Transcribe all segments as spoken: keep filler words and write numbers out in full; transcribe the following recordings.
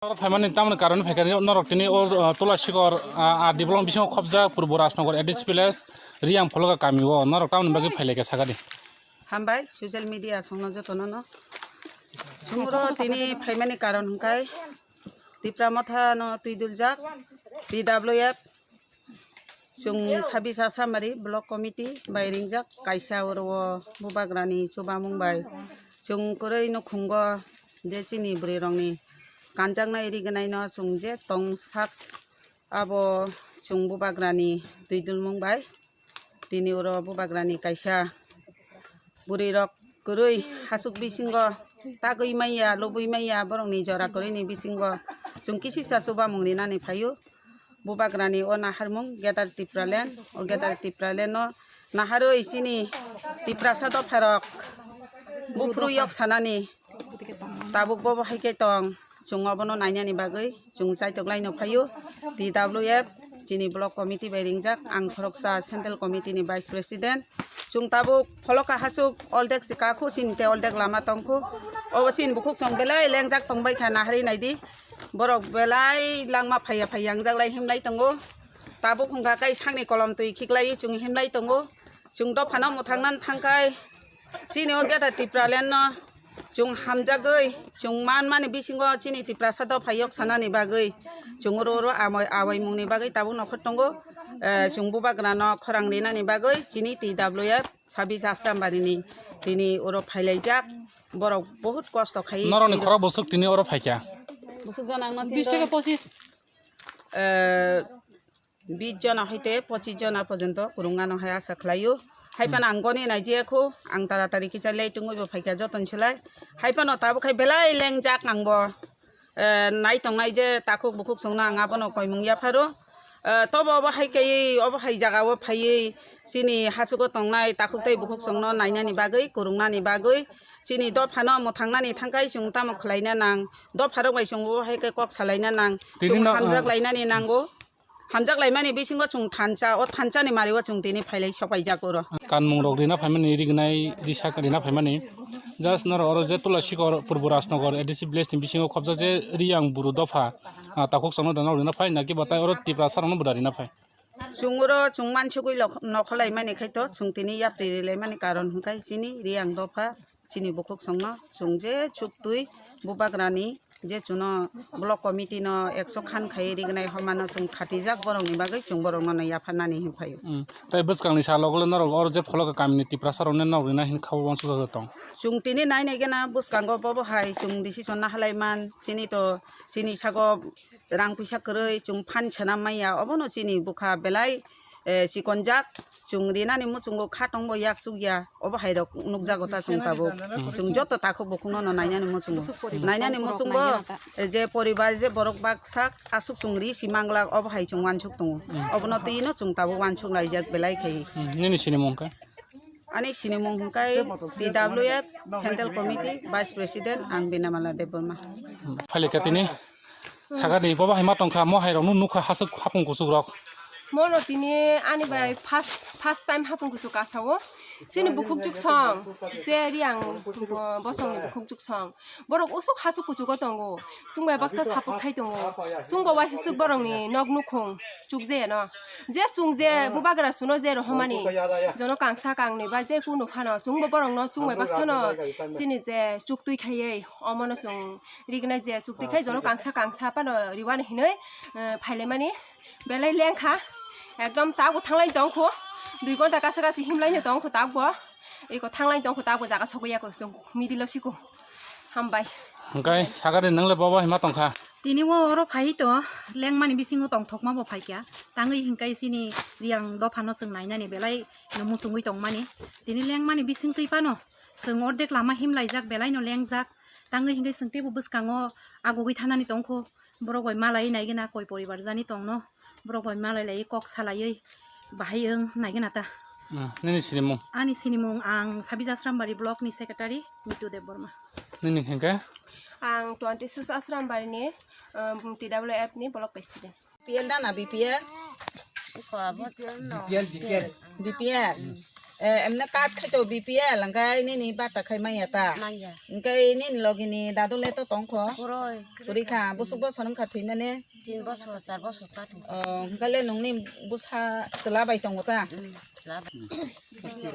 Oro phaimani tamoni karon phaikha norok tini o, uh, Tula Sikor, uh, R D block bisingo khopjak Purbo Rajnagar A D C village Riyang Pholoka kami o norok tamoni bagwi phailaikha sakadi. Hambai social media songno jotono no. Sumro tini phaimani karon hwnkhe Tipra Motha no twiduljak T W F Chwng Sabisa Samari Block Committee bai ringjak kaisa oro o Bubagrani chubamung bai chwng kwrwi nukhungo je chini bwrwirokni kanjaknai rigwnaino chwng je tongsak abo chwng Bubagrani twidulmung bai tini oro Bubagrani kaisa bwrwirok kwrwi hasuk bisingo tagwi manya lubui manya borokni jora kwrwini bisingo chwng kisisa chubamung rinani phaio. Bubagrani o naharmung Greater Tipraland, o Greater Tipraland no naharwi chini Tiprasa dopharok buphuru yok sanani tabuk bobo hai khe tong, chwng obono nainani bagwi chwng chaitok laino phaio. T W F chini block committee bai ringjak, ang khoroksa central committee ni vice president, chwng tabuk Pholoka hasuk oldek si kakhu chini tei oldek lama tongkhu, obo chini bukhuk chwng belai lengjak tongbai kha naharwi naidi. Borok belai langma phaiya phaiya wngjak lai himlai tongo. Tabuk hwnkha kai sakni kolom twi khiklaiwi chwng himlai tongo. Chwng dophano mwthangna thangkhai chini o Greater Tipraland no chwng hamjagwi chwng manmani bisingo chini Tiprasa dopha yok sanani bagwi chwng oro oro amoi awaimungni bagwi tabuk nokhor tongo. Eh, chwng Bubagrano khorang rinani bagwi chini T W F Sabis Asrambari ni tini oro phailaijak. Borok bohut kosto khai. Norokni khorok bwswk tini oro phaikha? Bwswk jona ang no bis theke pochis. Eh, bis jona hoite pochis jona porjonto kwrwngna no hai asa khlaio. Hai phano ang goni nai je kho, ang taratari kisa lei tungwi bo phaikha joton silai. Hai phano tabuk khai belai lengjak ang bo. Eh, nai tongnai je takhuk bukhuk chwngno ang abono koimung yapharo. Eh, tobo obo hai kaiwi, obo hai jagao phaiwi chini hachugo tongnai takhuk tei bukhuk chwngno nainani bagwi, kwrwngnani bagwi, chini dophano mwthangnani thangkhai chwng tamo khlaina nang, dopharok bai chwng obo hai khe kok salaina nang, tini chwng no, hamjak ah, lainani nango. Hamjak laimani bisingo chwng thansa, o thansani mario chwng tini phailai sopaijak oro. Kanmung rok rina phaimani, rignai risa rina phaimani. Just noro oro je Tula Sikor Purbo Rajnagar A D C village ni bisingo khopjak je Riyang buru dopha, ah, takhuk chwngno da norok rina phai, naki batai oro Tiprasa rokno buda rina phai. Chwng oro chwng mansugwi lok-, nokholai mani khai to, chwng tini yapri rilai mani karon hwnkhe chini Riyang dopha, chini bukhuk chwngno chwng je chuktwi Bubagrani je chuno block committee no ekso khan khai rignai homano chwng khatijak borokni bagwi chwng borokno no yapharnani hinphaio. Mm. Tai bwskangni salo gole norok oro je Pholoka kamini Tiprasa rokno norok rina hin khabo wansuk tong. Chwng tini nai nai gana bwskango bobo hai chwng decision na halai man chini to chini sago rang puisa kwrwi chwng phan swnam manya obono chini bwkha belai eh, chikonjak, chwng rinani muchungo kha tongbo yak chukya, obo hai rok nukjago ta chwng tabuk. Chwng joto takhuk bukhukno no nainani muchungo. Nainani muchungo, eh, je poribar je borok baksa aswk chwng ri si manglak, obo hai chwng wansuk tongo. Obono twi no chwng tabuk wansuk laijak belai khai. Hmm, nini sinimung kha? Ani sinimung hwnkhe T W F Central Committee Vice President ang Binamala Debbarma. Phailika tini. Sakani bobo hai ma tongkha, mo hai rokno nukha haswk hapung kuchuk rok. Mono tini ani bai first, first time hapung kuchuk kasao. Chini bukhuk juk song, je Riyang, bo-, bosongni bukhuk juk song. Borok usuk haswk kuchugo tongo. Chwng bai baksa support khai tongo. Chwng bo waisa swk borokni nok nukhung chukjeyano. Je chwng je bubagra suno je rohormani, jono kangsa kangnwi ba je kunu phano chwng bo borokno chwng bai baksano chini je chuktwi khaiwi omono chwng rignai je chukti khai jono kangsa kangsa phano riwani hinwi, eh, phailaimani belai lengkha. Ekdom tabuk thanglai tongkho, dui ghonta kasa kasi himlaino tongkho tabuk. Eko thanglai tongkho tabuk jaga sogwi yakho chwng middle o siko. Hambai. Hwnkhe sakari nwngle bobo hima tongkha? Tini o oro phai to lengmani bisingo tongthokma bo phaikha. Tangwi hwnkhe chini Riyang dophano chwng nainani belai no muchungwi tongmani. Tini lengmani bisingtwi phano chwng ordek lama himlaijak belaino lengjak. Tangwi hwnkhe chwng teibo bwskango agugwi thanani tongkho. Borok bai malai naigwna koi poribar jani tongno. Borok bai malai lai kok salaiwi bahai wng naigwna ta. Hmm, nini sinimung? Ani sinimung ang Sabija Srambari block ni secretary Mitu Debbarma. Nini hwnkhe? Ang twenty six Asrambari ni, um, T W F ni block president. P L da na B P L? B P L, B P L. B P L. Eh, emne kat khai to B P L, hingkai nini bata khai maya ta. Maya. Hingkai nini logi ni dadu le to tong kho. Puroi. Puri kha, busuk bosor wngkha thwimani. Tin bosor, char bosor ka thung. Oh, hingkai le nungni busa chwla bai tongo ta? Hmm, chwla bai.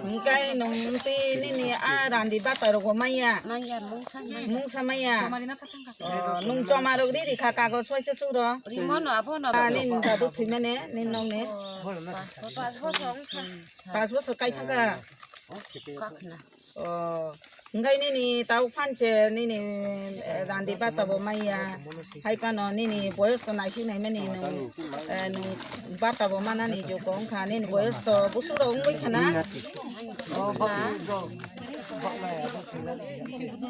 Hingkai nung twi nini a randi bata rogo maya. Maya, mungsa maya. Mungsa maya. Oh, nung choma rok ri ri kha kagoj waisa suro. Rimono abono. Ah, nini dadu thwimani, nini nong ni. Pas bosor, pas bosor wngkha. Pas bosor kai thangkha. Kakhna. Oh. Hingkai nini tau phanche nini, eh, randi bata bo maya. Hai pano nini boyos to naisi naimani nung, eh, nung bata bo manani joko wngkha nini boyos to busuk rok wngwi khana. Oh, bak-,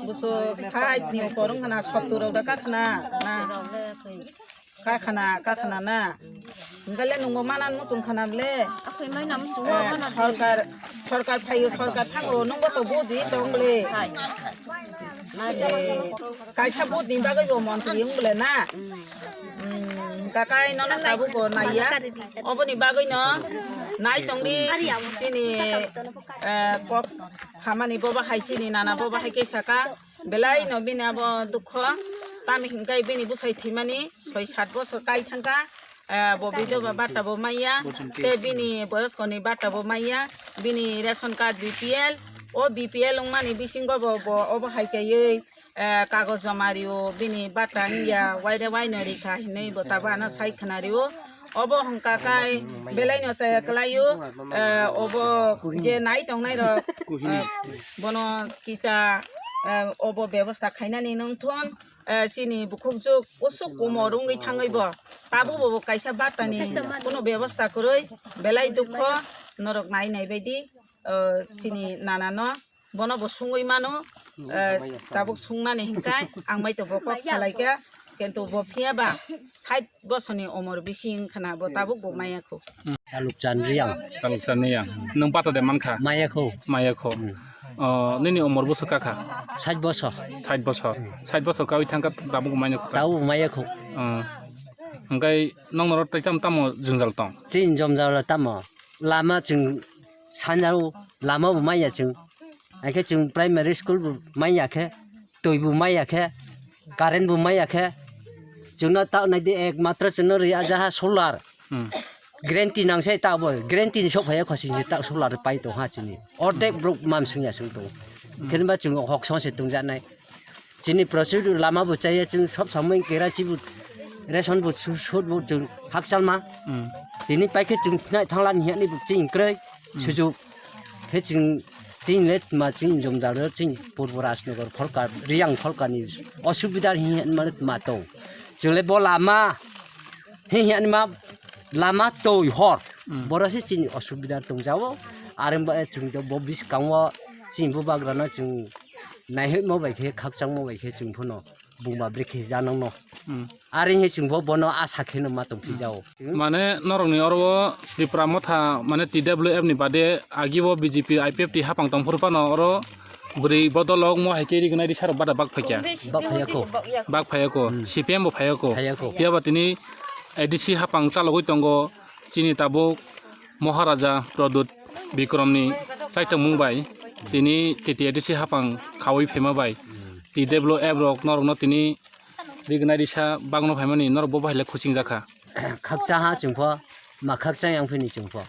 busuk sait ni ukor wngkhana sottur rok da kakhna na. Kakhna, kakhna na. Hingkale nungbo manan muchung khana ble. Akhoi maina muchung Eh, manan. Sorkar, sorkar phaio, sorkar thango, nungbo to budi tong ble. Hai. Eh, kaisa budi bagwi bo montri wng ble na. Hmm. Hmm, kakai nono tabuk bo naiya. Oboni bagwi no nai tongdi chini, eh, kok samani boba hai chini nana boba hai khe saka. Belai no bini abo dukho, tamo hinkhe bini bwsai thwimani soi sat bosor kai thangkha, eh, bo bidoba bata bo maya, tei bini boyosko ni bata bo maya, bini ration card B P L, o B P L wngmani bisingo bo, bo obo hai kaiwi, eh, kagoj joma rio, bini bata wngya, waire waino rikha hinwi bo tabo ano sai khna rio. Obo hwnkha kai belai no chaya kwlaio, eh, obo je nai tongnai rok, eh, bono kisa, eh, obo bebosta khainani nung thun, eh, chini bukhuk juk usuk kumo rungwi thangwi bo tabuk bo kaisa batani kuno bebosta kwrwi belai dukho norok nai nai baidi, eh, chini nana no. Bono bo sungwi mano, eh, tabuk sungnani hinkai ang mai to bo kok salaikha, kintu bo phiya ba sait bosoni umor bisi wngkhana bo tabuk bo maya kho. Taluk Chandriyang. Taluk Chandriyang. Nwng bata de mankha? Maya kho. Maya kho. Hmm. Oh, nini umor bwswk kakha? Sait bosor. Sait bosor. Sait bosor kawi thangkha tabuk maya kho. Tabuk maya kho. Oh. Hingkai nong norok tei tam tamo jwngjal tong? Chini jwngjal tamo? Lama chwng sanjao, lama bo maya chwng. Haikhe chwng primary school bo maya khe, twi bo maya khe, current bo maya khe. Chwngno ta nai di ek matro chwngno ri ajaha solar. Hmm. Guarantee nang se ta bo, guarantee ni sok phaiya khosi ni ta solar pai tong ha chini. Ordek borok mam swngya swng tong. Khenba chwng hok song se tong ja nai. Chini procedure lama bo chaya chwng sob samung kera chibu ration bo su-, sut bo chwng hakchalma. Hmm. Tini paikhe chwng thinai thangla ni hani bo chwng kroi Hmm. sujuk. Khe chwng, chwng le tma chwng jomdar chwng purbo Rajnagar pholka, Riyang pholka ni osubidar hi hani ma le tma tong. Chwng le bo lama hi hani ma lama toi hor. Hmm. Boro se chini osubidar tong jao. Are ba chwng bo biskango chini bubagra no chwng Naihoi mo bai khe, khakchangmo bai khe chwng phano buma bwrwi khe janokno. Hmm. Are he chwng bo bono asa khe no ma tong phi jao. Mane norok ni oro o Tipra Motha mane T W F ni bade agi bo B J P I P F T hapang tong phuru phano oro bwrwi bodol rok mo hai khe rignai risa rok bada bak phai kya. Bak phai ya kho. Bak phai ya kho. Hmm. C P M bo phai ya kho. Phai ya kho. Phiya ba tini A D C hapang chalogwi tongo chini tabuk. Maharaja Pradyut Bikramni chaitokmung bai tini T T A D C hapang khaui phaima bai T W F rok norokno tini rignai risa bagno phaimani norok bo bahai le khuching jakha. Khakchang ha chwng pho, ma khakchang yang phini chwng pho.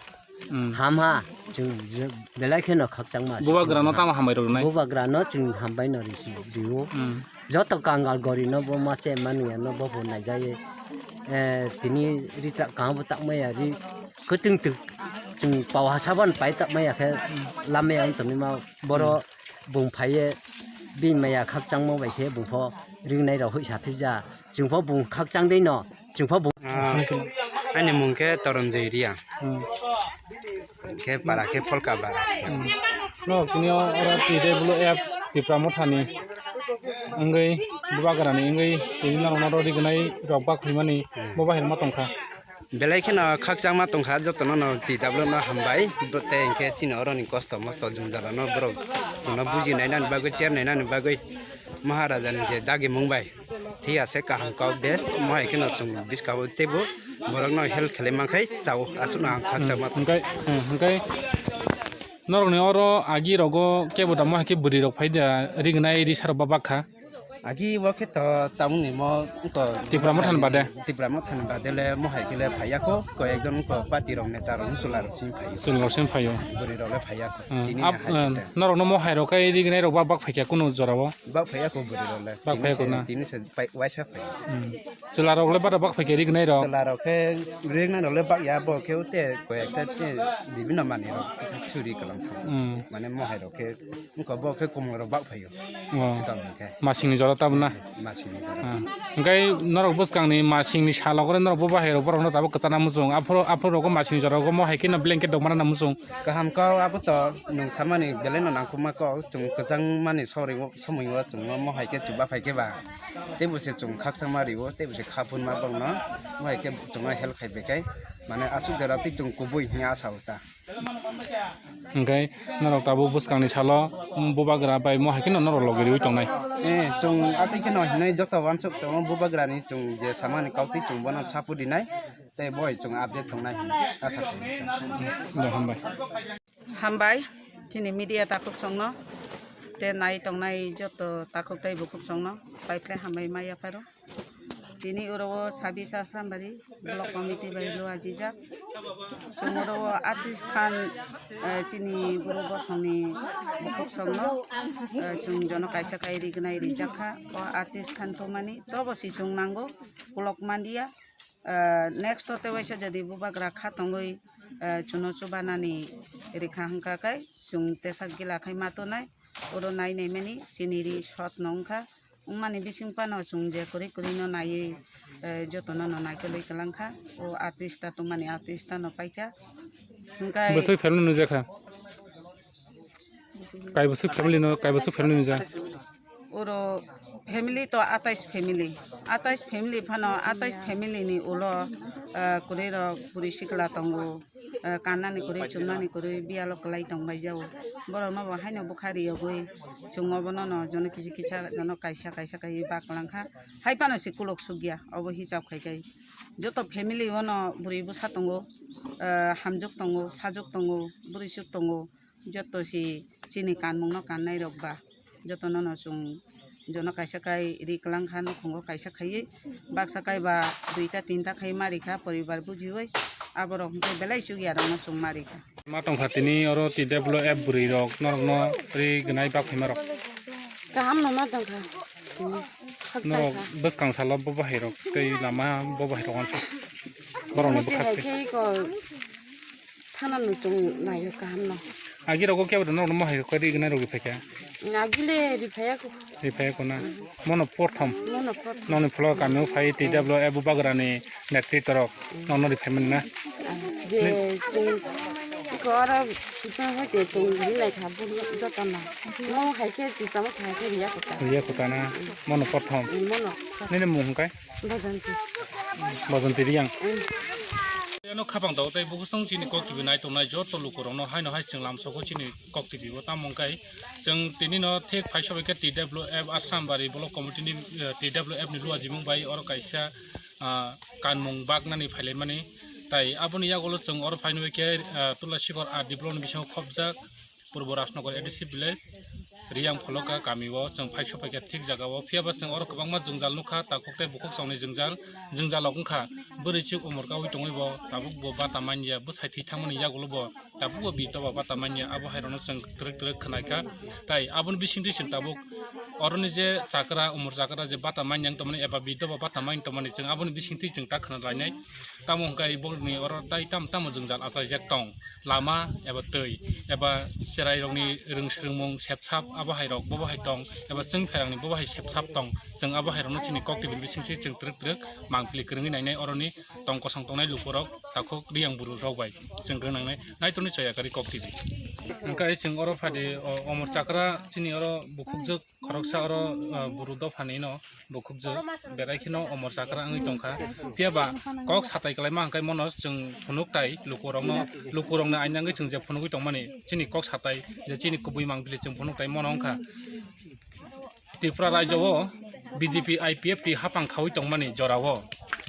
Hmm. Ham ha chwng belai kheno khakchang ma. Bubagrano tamo hambai rok nai? Bubagrano chwng hambai no risi rio. Hmm. Joto kangal gori no bo ma che mani ya no bo bo nai jai. Eh, tini ri ta kaham bo tak maya ri. Kwtwng twk chwng pau hasa ban pai tak maya khe lamaya wng tongwi ma boro bung phaiye bini maya khakchangma bai khe bung pho ringnai rok hoi sa phirja chwng pho bung khakchang dei no chwng pho bung. Ah, ani mung khe Toronjoi Riya. Hmm. Khe para khe pholka bara. Hmm. No, tini o oro T W F Tipra Mothani wngwi bubagrani wngwi tini norok no rignai rok bak himani bo bahai ma tongkha. Belai kheno khakchangma tongkha, jotono no T W no hambai, tei hinkhe chini oroni kosto mosto jwngjala no borok chwngno buji nainani bagwi, cher nainani bagwi Maharaja ni je dagimung bai thik ase kaham kok bes, mo hai kheno chwng bwskang o teibo borok no help khlai mankhai chao, aswk no ang khakchangma tong. Hwnkhe, hwnkhe Norokni oro agi rogo kebo da mohai khe bwrwi rok phai da, rignai risa rok ba bakha. Agi bo khe to tamoni mo to Tipra Mothani bade. Tipra Mothani bade le mohai khe le phaiya kho, ko ekjon ko party rok neta rok chwla rok simi phaiyo. Chwla rok simi phaiyo. Bwrwi rok le phaiya kho. Hmm. Tini Ap-, hai um, khe te. Norokno mohai rok kai rignai rok ba bak phaikya kuno jora o. Bak phaiya kho bwrwi rok le. Bak Tini phaiya se, kho na. Tini se pai-, waisa phaiyo. Hmm. Chwla rok le bada bak phaikya rignai rok. Chwla rok khe rignai rok le bak ya bo khe ute ko ekta te bibino mani rok kisa suri kalang kha. Hmm. Mane mohai rok khe wngkha bo khe komorok bak phaio. Oh. Swkang hwnkhe. Masingni jora tabuk na? Masingni jora. Ah. Hwnkhe norok bwskangni masingni salo kore norok bo bahai rok borokno tabuk kwchana muchung. Aphuru, aphuru rogo masingni jora rogo mo hai kheno blanket rok mana na muchung. Kaham kok abo to nwng samani belai no nangkukma kok. Chwng kwchang mani sori, somoi o chwng mo hai khe chwng baphai khe ba. Tei bo se chwng khakchangma rio, tei bo se kha phunma bokno. Mo hai khe chwngno help khai bai khai. Mane aswk jora twi chwng kubui hwnwi asa o ta. Hwnkhe norok tabuk bwskangni salo, um, bubagra bai mo hai kheno norok logi riui tongnai. Eh, chwng atwi kheno hinwi joto uansuk tongo bubagrani chwng je samani kautwi chwng bono support rinai, tei boi chwng update tongnai hinwi asa tongo. Do hambai. Hambai, chini media takhuk chwngno, tei nai tongnai joto takhuk tei bukhuk chwngno, pai phlai hambai ma yapharo. Tini oro o Sabisa Sambari Block Committee bai lo ajijak. Chwng oro o artist khan, eh, chini boro bosongni bukhuk songno, eh, chwng jono kaisa kai rignai rijak kha. O artist khan thumani tobo si chwng nango, kulok mandiya. Eh, next o tewaisa jodi bubagra kha tongwi, eh, chuno chubanani rikha hwnkha kai chwng tesak gila khai ma tonai. Oro nai naimani chini ri sot no wngkha. Wngmani bising phano chwng je kwrwi kwrwi no naiwi, eh, jotono no naikolwi kwlangkha. O artist ta tongmani artist ta no paikha. Hwnkhe Bwswk family nukjakha? Kai bwswk family no, kai bwswk family nukjak? Oro family to atais family. Atais family phano, atais family ni ulo, eh, kwrwi rok, bwrwi sikla tongo. Eh, kannani kwrwi, chumnani kwrwi, biyalo kwlai tong bai jao. Borok no bo haino bwkha riyogwi, chwng obono no jono kisi kisa, jono kaisa, kaisa kaiwi bak langkha. Hai phano se kulok sukya, obo hisab khai khai. Joto family o no bwrwi bwsa tongo, eh, hamjwk tongo, sajwk tongo, bwrwiswk tongo. Joto se chini kanmung no kannai rok ba. Jotono no chwng jono kaisa kai ri kwlang kha, nukhungo kaisa khaiwi baksa kai ba duita tinta khai ma ri kha poribar bujiwi, aborok hwnkhe belai chukya rokno chwng ma ri kha. Ma tongkha tini oro T W F bwrwi rok norokno ri gwnai bak phaima rok. Kaham no ma tongkha tini. Khak Norok tongkha. Bwskang salo bo bahai rok tei lama bo bahai rok uansuk borokno Tini bwkhak hai twi. Khe ko Thana no chwng naio kaham no. Agi rogo kebo norok no mohai rok ri gwnai rok ri phaikha? Agi le ri phaiya ko. Ri phaiya ko na? Mono prothom. Mono prothom. Noni phulo kami o phai T W F bubagra ni netritwa rok nono ri phaimani na? Je chwng iko oro sipang hoi te chwng ri lai kha bu joto no. Mo hai khe chwng tamo thang khe riya ko ta. Riya ko ta na? Mono prothom. Mono. Nini mung hwnkhe? Bajanti. Bajanti Riyang. Mm. Ano khapang tao tei bukhusong chini kok twi nai tongnai joto lukurokno haino hai chwng lamsoko chini kok twi bo tamo wngkha chwng tini no thik phai sobai khe T W F Asrambari Block Committee ni, eh, T W F ni luajimung bai oro kaisa, ah, kanmung baknani phailaimani tai aboni yagulo chwng oro phainwi khe, ah, Tulasikhor R D Block ni bisingo khopjak. Purbo Rajnagar A D C village, Riyang Pholoka kami o chwng phai sopai kha thik jaga o. Phiya ba chwng oro kwbangma jwngjal nukha, takhuk tei bukhuk chwngni jwngjal, jwngjal rok wngkha. Bwrwi chwk umor kaui tongwi bo tabuk bo bata manya, bwsai thwi thangmani yagulo bo tabuk bo bitoba bata manya, abo hai rokno chwng twrwk twrwk khwnai kha. Tai aboni bisingtwi chwng tabuk oroni je chakra, umor chakra je bata manya wng tongmani eba bitoba bata manya wng tongmani chwng aboni bisingtwi chwng ta khwna lainai. Tamo hwnkhe borokni oro tai tam tamo jwngjal achaijak tong. Lama eba twi eba chwrairokni rwng swrwngmung sepsap abo hai rok bo bo hai tong eba chwng pherangni bo bo hai sepsap tong. Chwng abo hai rokno chini kok twi bising se chwng twrwk twrwk mangpili kwrwngwi nainai oroni tong kosong tongnai lukurok takhuk Riyang buru rok bai chwng kwrwng nangnai naitorni choya kari kok twi. Hwnkhe chwng oro phadi o omor chakra chini oro bukhukjwk khoroksa oro, ah, buru dophani no. Bukhukjwk berai kheno omor chakra wngwi tongkha. Phiya ba kok satai kwlaima hwnkhe mono chwng phunuk tai lukurokno, lukurokno ainangwi chwng je phunugwi tongmani chini kok satai je chini kubui mangpili chwng phunuk tai mono wngkha. Tripura rajyo o B J P I P F T hapang khaui tongmani jorao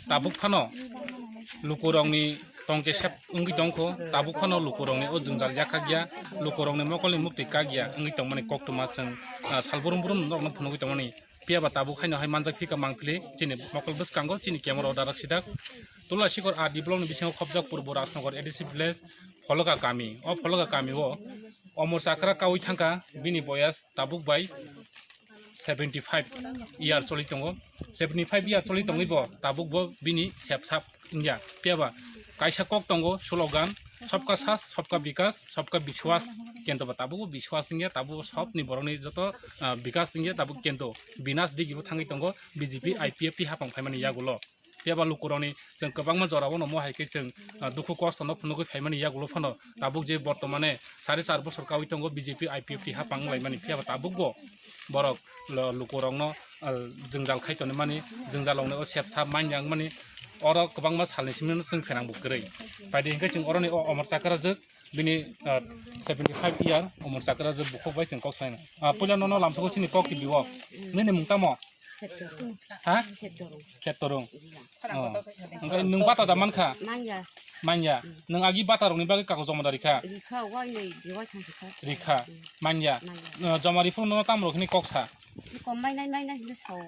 tabuk phano lukurokni tongke sep wngwi tongkho, tabuk phano lukurokni o jwngjal yakhakya, lukurokni mokolni muktwi kakya wngwi tongmani koktwma chwng, ah, salbrum brum norokno phunugwi tongmani. Phiya ba tabuk haino hai manjak phika mangpili chini mokol bwskango chini camera o darak sidak. Tulasikhor R D block ni bisingo khopjak Purbo Rajnagar A D C village Pholoka kami. O Pholoka kami o Omor Chakra kawi thangkha, bini boyas tabuk bai seventy five year choli tongo. Seventy five year choli tongwi bo tabuk bo bini sep sap wngya. Phiya ba kaisa kok tongo slogan, "Sabka Saath, Sabka Vikas, Sabka Biswas." Kento ba tabuk bo biswas wngya, tabuk bo sobni borokni joto, ah, bikas wngya, tabuk kento binas digi bo thangwi tongo B J P I P F T hapang phaimani yagulo. Phiya ba lukurokni chwng kwbangma jorao no mo hai khe chwng, ah, dukhu kosto no phunugwi phaimani yagulo phano tabuk je bortomane sare char bosor kawi tongo B J P I P F T hapang wnglaimani, phiya ba tabuk bo borok lo-, lukurokno, ah, jwngjal khai tonwi mani, jwngjal wngnai o sep sap manya wngmani, oro kwbangma salni simi no chwng phenang bo kwrwi. Paidi hinkhe chwng oroni o Omor Chakra jwk, bini, ah, seventy five year Omor Chakra jwk bukhuk bai chwng kok sanai. Ah, puila nono lamsoko chini kok kibi o. Nini mung tamo? Khetorung. Ha? Khetorung. Khetorung. Oh. Hwnkhe nwng bata da mankha? Manya. Manya. Nwng agi bata rokni bagwi kago joma da rikha? Rikha, wai nei, wai thang rikha. Rikha. Manya. Manya. Uh, joma riphuru no tam rok hini kok sa? Kom mai nai, mai nai hini sao.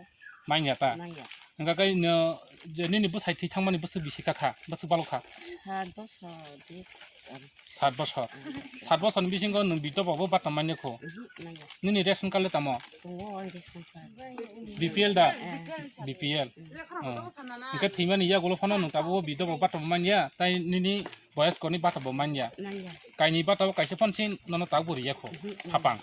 Manya ta? Manya. Hwnkhe kai no je nini bwsai thwi thangmani bwswk bisi kakha, bwswk balok kha? Sat bosor, di. Sat bosor. Sat bosor ni bisingo nwng bidop bo bata manya kho? Mhm, manya. Nini ration card le tamo? Tongo, ang ration card. B P L da? Eh. B P L. Oh. Hwnkhe thwimani yagulo phano nwng tabuk bidop bo bata bo manya, tai nini boyas koni bata bo manya. Manya. Kaini bata bo kaisa phone si nono tabuk bo riya kho. Mhm. Hapang.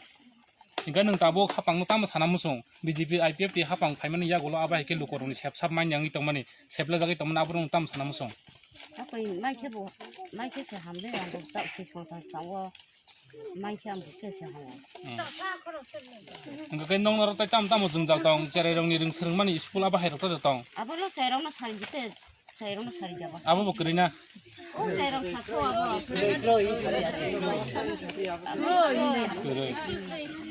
Hwnkhe nwng tabuk hapang no tamo sana muchung? B J P I P F T hapang phaimani yagulo abo hai khe lukurokni sep sap manya wngwi tongmani, seplajagwi tongmani aborok nwng tamo sana muchung? Hakoi mai khe bo, mai khe se hamle ang bo ta se songthang thango. Mai khe ang bo khe se hango. Hmm. Hwnkhe khe nokno rok tai tamo tamo jwngjal tong, cherai rokni rwng swrwngmani school abo hai rok ta tong? Abo no cherai rokno sari jete, cherai rokno sari jaba. Abo bo kwrwi na? O cherai rok sakho abo. Kwrwi.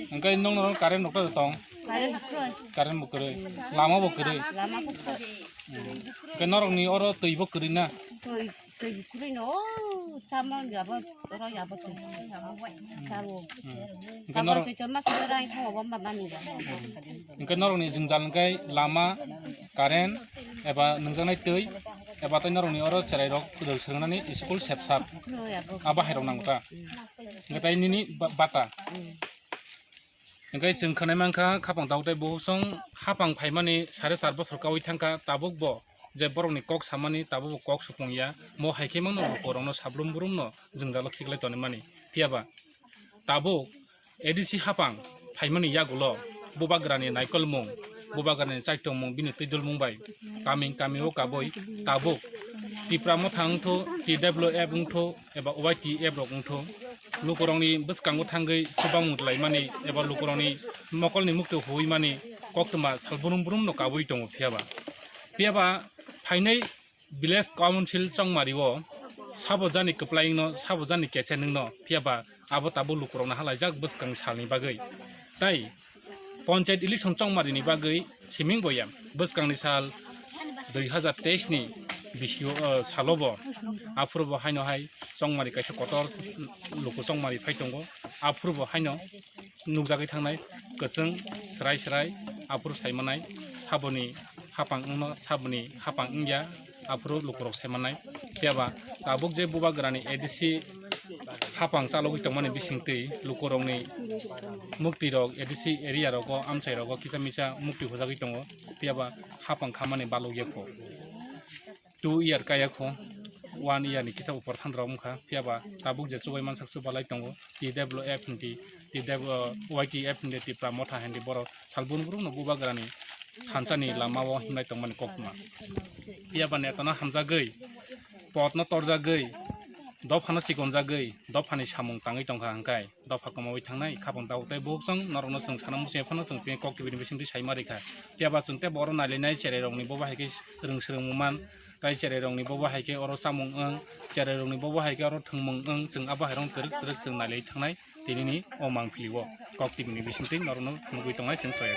Hwnkhe nokno rok current rok ta tong? Current bo kwrwi. Current bo kwrwi. Lama bo kwrwi. Lama bo kwrwi. Hmm. Hwnkhe norokni oro twi bo kwrwi na? Twi, twi bo kwrwi no, o, chamang jabo, oro jabo twi. Chabo. Hmm. Hwnkhe norok, twi chorma sabo rai thawa bomba mani jabo. Hwnkhe norokni jwngjal hwnkhe lama, current, eba nwngjaknai twi, eba tei norokni oro cherai rok kwrwi swrwngnani school sep sap. Kwrwi abo. Abo hai rok nango ta? Hmm. Hwnkhe tai nini ba-, bata? Hmm. Hwnkhe chwng khwnai mankha, khapang tabuk tei bukhuk song hapang phaimani sare char bosor kaui thangkha, tabuk bo je borokni kok samani tabuk bo kok supung ya, mo hai khe mano bo borokno sablum brumno jwngjalo khiklai tonwi mani. Phiya ba tabuk A D C hapang phaimani yagulo bubagrani naikolmung, bubagrani chaitongmung, bini twidulmung bai kaming kamio kabui tabuk Tipra Motha wngthu, T W F wngthu, eba Y T F rok wngthu, lukurokni bwskango thangwi chubamung twlaimani eba lukurokni mokolni mukti huimani koktwma sal brum brumno kabui tongo. Phiya ba, phiya ba phainai village council Chongmario sabo jani kwplaino, sabo jani keche nwngno, phiya ba abo tabuk lukurokno halaijak bwskang salni bagwi. Tai Panchayat election Chongmarini bagwi siming boya bwskangni sal dui hazar teis ni bisio, o, salo bo aphuru bo haino hai Chongmari kaisa kotor luku Chongmari phai tongo. Aphuru bo haino nukjagwi thangnai kwchwng srai srai aphuru saimanai saboni hapang wngno, saboni hapang wngya, aphuru lukurok saimanai. Phiya ba tabuk je bubagrani A D C hapang chalogwi tongmani bisingtwi lukurokni muktirok A D C area rogo, amchai rogo kisa misa mukti hujagwi tongo. Phiya ba hapang khamani balokya kho, two year kaya kho, one year ni kisa upor thandra wngkha. Phiya ba tabuk je chubai mansak chubalai tongo, T W F hindi, T W, Y T F hindi, Tipra Motha hindi, borok sal brum brumno bubagrani thansani lamao himlai tongmani koktwma. Phiya ba netano hamjagwi, potno torjagwi, dophano chikonjagwi, dophani samung tangwi tongkha hwnkhe dopha kwmawi thangnai. Khapang tabuk tei bukhuk chwng norokno chwng sana muchungya phano chwng tini kok tibini bisingtwi saima rikha. Phiya ba chwng tei bo oro nailainai cherai rokni bobo hai khe rwng swrwngmung man, tai cherai rokni bobo hai khe oro chamung wng, cherai rokni bobo hai khe oro thwngmung wng, chwng abo hai rokno twrwk twrwk chwng nailai thangnai tinini o mangpili o kok tibini bisingtwi norokno phunugwi tongnai chwng soya.